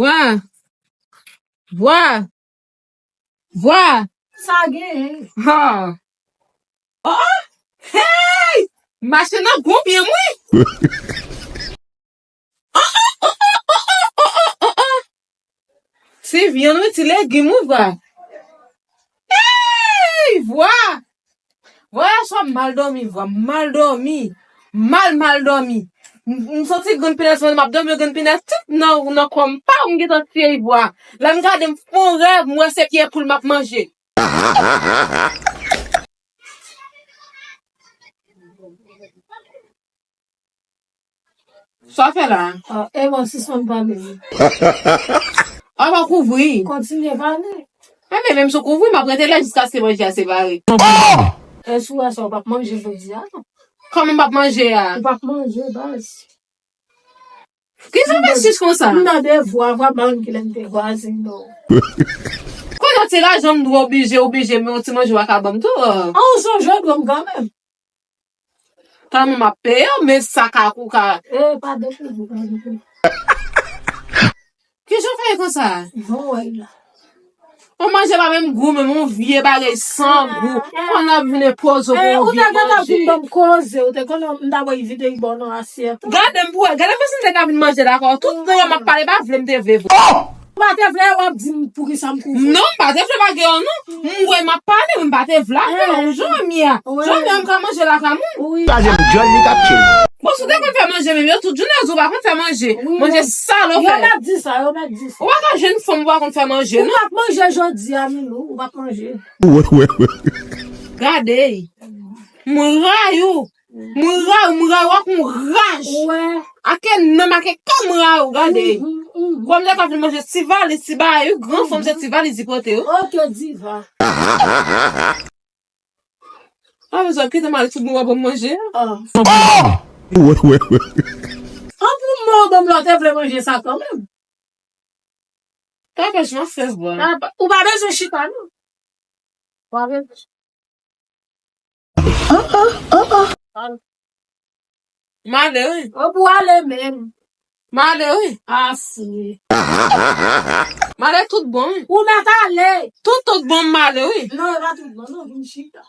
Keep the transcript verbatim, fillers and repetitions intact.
Vwa. Vwa. Vwa. Sa gen. Ha. Oh, oh. Hey! Mache nan gwo pye m, wi. Oh, oh, oh, oh, oh, oh, oh, oh, oh. Ti vyann, wi, ti legim, wi, vwa. Hey! Vwa. Vwa, yèswa m mal dòmi, vwa, m mal dòmi. Mal, mal dòmi. M, m santi grenn pinèz, m ap dòmi, grenn pinèz, tout nan, nan kò m, pa, m gentan tiye vwa. Lè m gade, m fè yon rèv, m wè se pye poul m ap manje. Sa w fè la? Ah, e bon, sispann pale. An pa kouvri. Kontinye pale. An men, menm si w kouvri, m ap rete la jiskaske manje a separe. E si w wè sa, w p ap manje jodi a, non? Kòman m p ap manje a? Ou p ap manje, baz. Ki sa fè sis konsa? M nan devwa, vwa, ban m kilè m te vwazen, non. Kounye a ti lajan m dwe oblije, oblije, men yon ti manje w a ka ban m tou. An, ou sonje dwe m kanmenm. Kòman m ap peye w, men sa ka kou ka. E, pa dekouvri, pa dekouvri. Kijan w fè konsa? Bon, wè la. Ou manje pa menm gou, menm yon vye bagay san gou. Kounye a vin poze w pou yon vye manje. Ou te gentan vin ban m koze, ou te konnen m ta voye vide l bò nan asyèt ou. Gade m pou wè, gade m si m te ka vin manje lakay ou. Tout tan w ap pale, pa vle m te vle vre. Ou pa te vle, w ap di m poukisa m kouvri. Non, m pa te vle bagay yo, non. M wè m ap pale, m pa te vle. Jan m ye a. Jan m ye a, m ka manje lakay moun. Wi. Gade m djòl li k ap tchil. Bon, si w te konn fè manje menm, yo tout jounen yo di w pa konn fè manje. Manje sal ou fè. Yo mèt di sa, yo mèt di sa. Ou pa ka jwenn fanm ou pa konn fè manje, non. Ou p ap manje jodi a, Milou, ou p ap manje. Gade. M rayi w. M rayi w, m rayi w ak yon raj. Ake nanm, ake kè m rayi w, gade. Kòm lè pa vin manje ti valiz, ti bagay, wi, gran fanm se ti valiz li pote, wi. Ok, diva. A, mezanmi, kite m ale tout bon wè ban m manje. An pou mò ban m lè w te vle manje sa kanmenm. Tapè jan fès bwa. Ou pa bezwen chita, non. Ou pa bezwen. M ale, wi. Ou pou ale menm. M ale, wi. Ase. M ale tout bon, wi. Ou mèt ale. Tout, tout bon, m ale, wi. Non, e pa tout bon, non, vin chita.